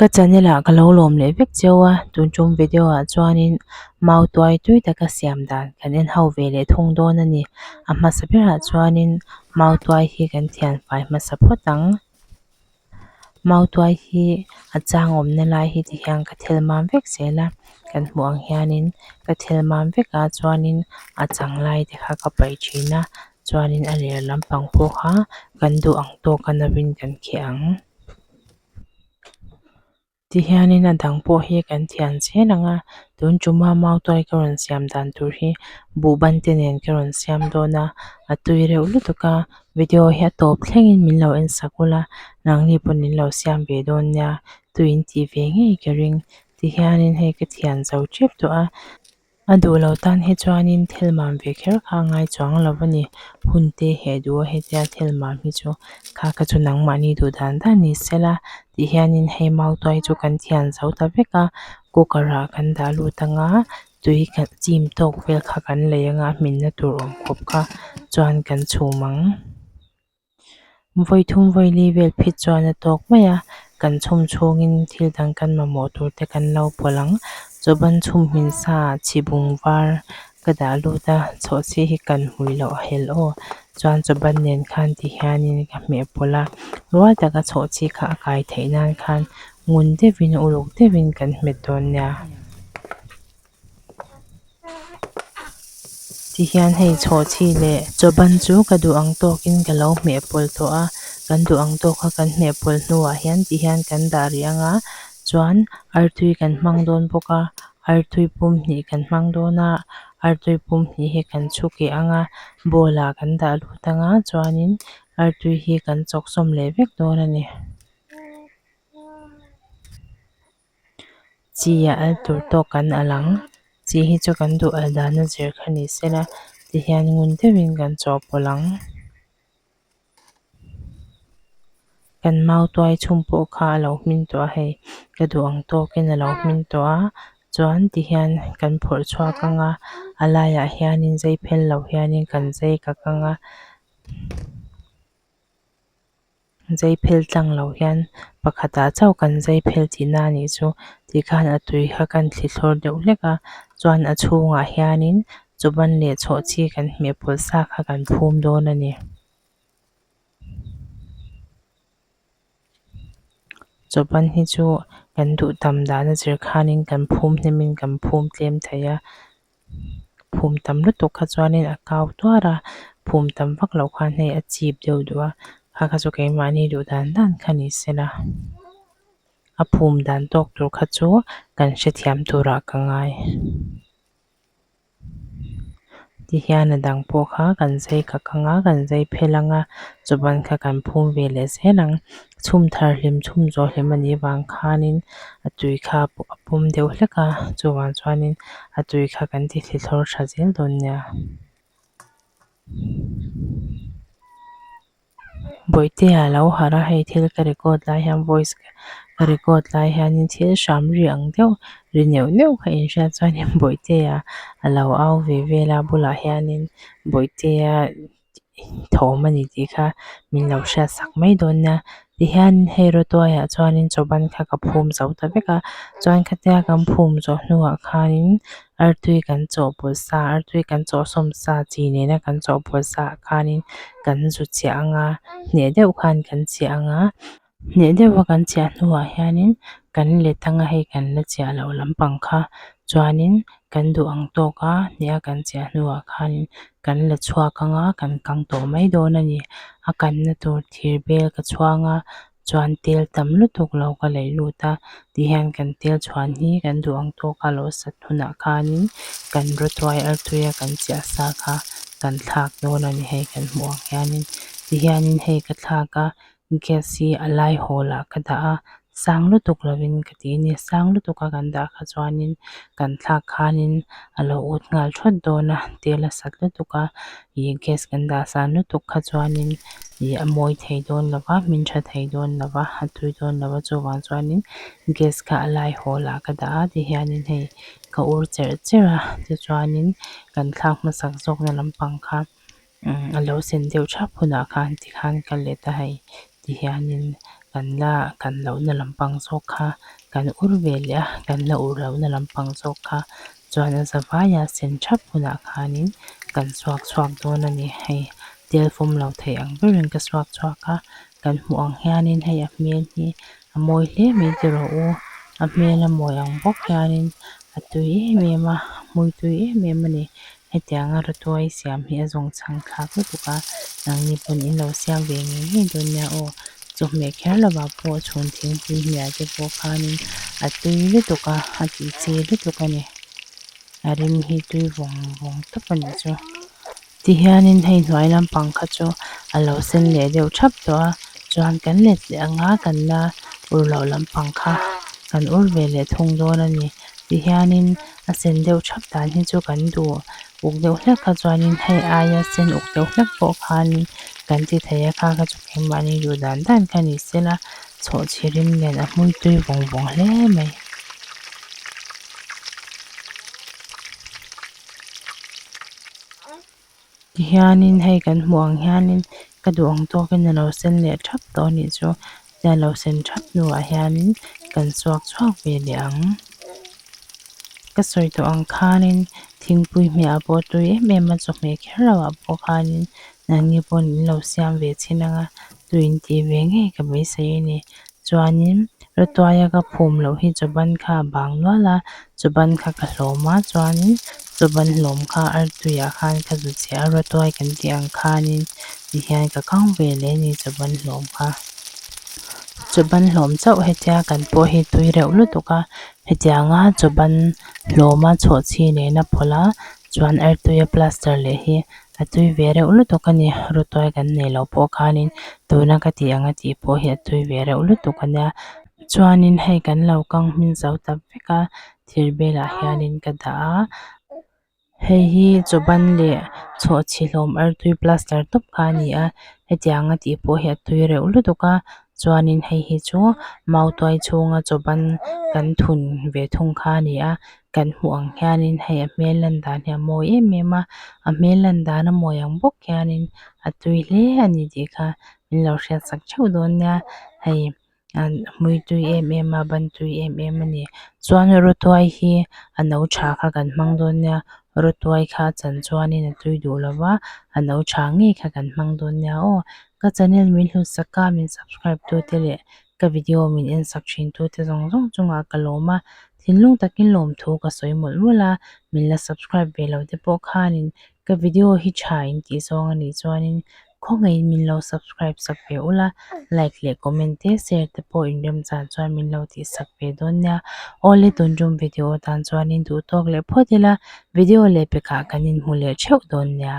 Ka channel ah ka lo lawm leh vek cheu a, tun tum video ah chuanin mau tuai tui taka siam dan kan en ho ve leh thung dawn a ni. A hmasa berah chuanin mau tuai hi kan thian fai hmasa phawt ang. Mau tuai hi a chang awmna lai hi ti hian ka thil mam vek zel a, kan hmuh ang hianin ka thil mam vek a chuanin a chang lai te kha ka paih thin a chuanin a ler lampang pawh kha kan duh ang tawk a no in kan kheh ang. Tihianin a dang pawh hi kan thian zel ang a, tun tuma mautuai ka rawn siam dan tur hi buhban te nen ka rawn siam dawn a, a tui reuh lutuk a, video hi a tawp thlengin min lo en sak ula, nangni pawn in lo siam ve dawn nia, tui in tih ve ngei ka ring, tihianin hei ka thian zo tep tawh a. A duh lo tan hi chuanin thil mam ve kher kha a ngai chuang lo a ni. Hun te heh duh a hetia thil mam hi chu kha kha chu nangmahni duh dan dan ni sela tih hianin hei mautuai chu kan thian zo ta vek a, cooker ah kan dah lut anga tui kan chim tawk vel kha kan lei anga a hminna tur awm khawp kha chuan kan chhum ang. Vawi thum vawi li vel phit chuan a tawk mai a, kan chhum chhungin thil dang kan mamawh tur te kan lo pawlh ang. Chawban chhum hmin sa ah chhibung var ka dah lut a, chhawhchhi hi kan hmui loh a hel aw. Chuan chawban nen khan ti hianin ka hmeh pawlh a, rual taka chhawhchhi kha a kai theih nan khan ngun deuhin uluk deuhin kan hmet dawn nia. Tihian hei chhawhchhi leh chawban chu ka duh ang tawkin ka lo hmeh pawlh tawh a, kan duh ang tawka kan hmeh pawlh hnuah hian tihian kan dah rih ang a, chuan artui kan hmang dawn bawk a, artui pum hnih kan hmang dawn a, artui pum hnih hi kan chhu keh ang a, bowl ah kan dah lut ang a, chuanin artui hi kan chawk sawm leh vek dawn a ni. Chi a al tur tawk kan al ang chi hi chu kan duh al dan a zir kha ni sela tihian ngun deuhin kan chawhpawlh ang. Kan mau tuai chhum pawh kha a lo hmin tawh a hei ka duh ang tawkin a lo hmin tawh a chuan tihian kan phawrh chhuak ang a a laiah hianin zai phel lo hianin kan zai kak ang a. Zai phel tlang lo hian pakhatah chauh kan zai phel tihna a nih chu tikhan a tui kha kan thli thlawr deuh hlek a chuan a chhungah hianin chawban leh chhawhchhi kan hmeh pawlh sa kha kan phum dawn a ni. Chawban hi chu kan duh tam dan a zir khanin kan phum hnemin kan phum tlem thei a. Phum tam lutuk kha chuanin a kau tuar a, phum tam vak loh khan hei a chip deuh duh a, kha kha chu keimahni duh dan dan kha ni sela a phum dan tawk tur kha chu kan hrethiam turah ka ngai. Tihian a dang pawh kha kan zai kak ang a, kan zai phel ang a, chuban kha kan phum ve leh zel ang. Chhum thar hlim chhum zawh hlim a nih vang khanin a tui kha a pawm deuh hlek a, chuvang chuanin a tui kha kan ti thli thlawr tha zel dawn nia. Bawihtea lo harh a, hei thil ka record lai hian voice ka record lai hianin thil hram ri ang deuh ri neuh neuh kha inhriat chuanin Bawihtea a lo au ve vel a bulah hianin Bawihtea thawm a ni tih kha min lo hriat sak mai dawn nia tihian hei rawtuaiah chuanin chawban kha ka phum zo ta vek a chuan khatia kan phum zawh hnuah khanin artui kan chawhpawlh sa artui kan chawhsawm sa chi nena kan chawhpawlh sa ah khanin kan zu chiah ang a hneh deuh khan kan chiah ang a hneh deuha kan chiah hnuah hianin kan let ang a hei kan la chiah loh lampang kha chuanin kan duh ang tawk a hneh a kan chiah hnuah khanin kan la chhuak ang a kan kang tawh mai dawn a ni a kanna tur thir bel ka chhuang a chuan tel tam lutuk lo ka lei lut a tihian kan tel chhuan hi kan duh ang tawk a lo sat hunah khanin kan rawtuai artui a kan chiah sa kha kan thlak dawn a ni hei kan hmuh ang hianin tihianin hei ka thlak a gas hi a lai hawl ah ka dah a sang lutuk lovin ka ti a ni sang lutuk a kan dah kha chuanin kan thlak khanin a lo ut nghal thawt dawn a tel a sat lutuk a ih gas kan dah san lutuk kha chuanin ih a mawi thei dawn lo va hmin tha thei dawn lo va a tui dawn lo va chuvang chuanin gas kha a lai hawl ah ka dah a tihianin hei ka ur cherh cherh a tichuanin kan thlak hmasak zawkna lampang kha. A lo sen deuh thap hunah khan tikhan ka let a hei tihianin. Kan la kan lohna lampang zawk kha kan ur ve leh a, kan la ur lohna lampang zawk kha chuan a zavaia sen thap hunah khanin kan suak chhuak dawn a ni. Hei tel fawm lo thei ang berin ka suak chhuak a, kan hmuh ang hianin hei a hmel hi a mawi hle mai ti rawh u. A hmel a mawi ang bawk hianin a tui em em a, hmui tui em em a ni. Hetianga rawtuai siam hi a zawng chhang thlak lutuk a, nangni pawn in lo siam ve ngei ngei dawn nia aw. Chawhmeh kher lovah pawh chhun thingpui hmiah te pawh khanin a tui lutuk a, a tih chi lutuk a ni. A rim hi tui vawng vawng tawp a nih chu. Tihianin hei hnuai lampang kha chu a lo sen leh deuh thap tawh a, chuan kan let leh ang a, kan la ur loh lampang kha kan ur ve leh thung dawn a ni. Tihianin a sen deuh thap dan hi chu kan duh uk deuh hlek kha chuanin hei aia sen uk deuh hlek pawh khanin kan ti thei a, kha kha chu keimahni duh dan dan kha ni sela chhawhchhi rim nen a hmui tui vawng vawng hle mai. Tihianin hei kan hmuh ang hianin ka duh ang tawkin a lo sen leh thap tawh a nih chu tia lo sen thap hnuah hianin kan suak chhuak ve leh ang. Ka sawi tawh ang khanin thingpui hmeh pawh tui em em a chawhmeh kher lo ah pawh khanin nangni pawn in lo siam ve chhin ang a tui in tih ve ngei ka beisei a ni. Chuanin rawtuaia ka phum loh hi chawban kha a bang nual a, chawban kha ka hlawm a chuanin chawban hlawm kha artuiah khan ka zu chhiah a rawtuai kan tih ang khanin tihian ka kang ve leh a ni chawban hlawm kha. Chawban hlawm chauh hetia kan pawh hi tui reuh lutuk a, hetianga chawban hlawma chhawhchhi nena phawlh a chuan artuia plaster leh hi A tui ve reuh lutuk a ni, rawtuai kan nei loh pawh khanin tuna ka tih anga tih pawh hi a tui ve reuh lutuk a nia. Chuanin hei kan lo kang hmin zo ta vek a, thir belah hianin ka dah a, hei hi chawban leh chhawhchhi hlawm artui plaster tawp kha a ni a, hetianga tih pawh hi a tui reuh lutuk a, chuanin hei hi chu mautuai chhunga chawban kan thun ve thung kha a ni a. Kan hmuh ang hianin hei a hmel lan dan hi a mawi em em a, a hmel lan dan a mawi ang bawk hianin a tui hle a ni tih kha min lo hriat sak theuh dawn nia hei a hmui tui em em a ban tui em em a ni chuan rawtuai hi a no tha kha kan hmang dawn nia rawtuai kha a chan chuanin a tui duh lo va a no tha ngei kha kan hmang dawn nia aw ka channel min hlut sak a min subscribe tu te leh ka video min en sak thin tu te zawng zawng chungah ka lawm a. Thinlung takin lawmthu ka sawi mawlh mawlh a, min la subscribe ve lo te pawh khanin ka video hi tha in tih zawng a nih chuanin khawngaihin min lo subscribe sak ve ula, like leh comment te share te pawh inremchan chuan min lo tih sak ve dawn nia. Awle tun tum video tan chuanin duh tawk leh phawt ila video leh pekah kan inhmu leh theuh dawn nia.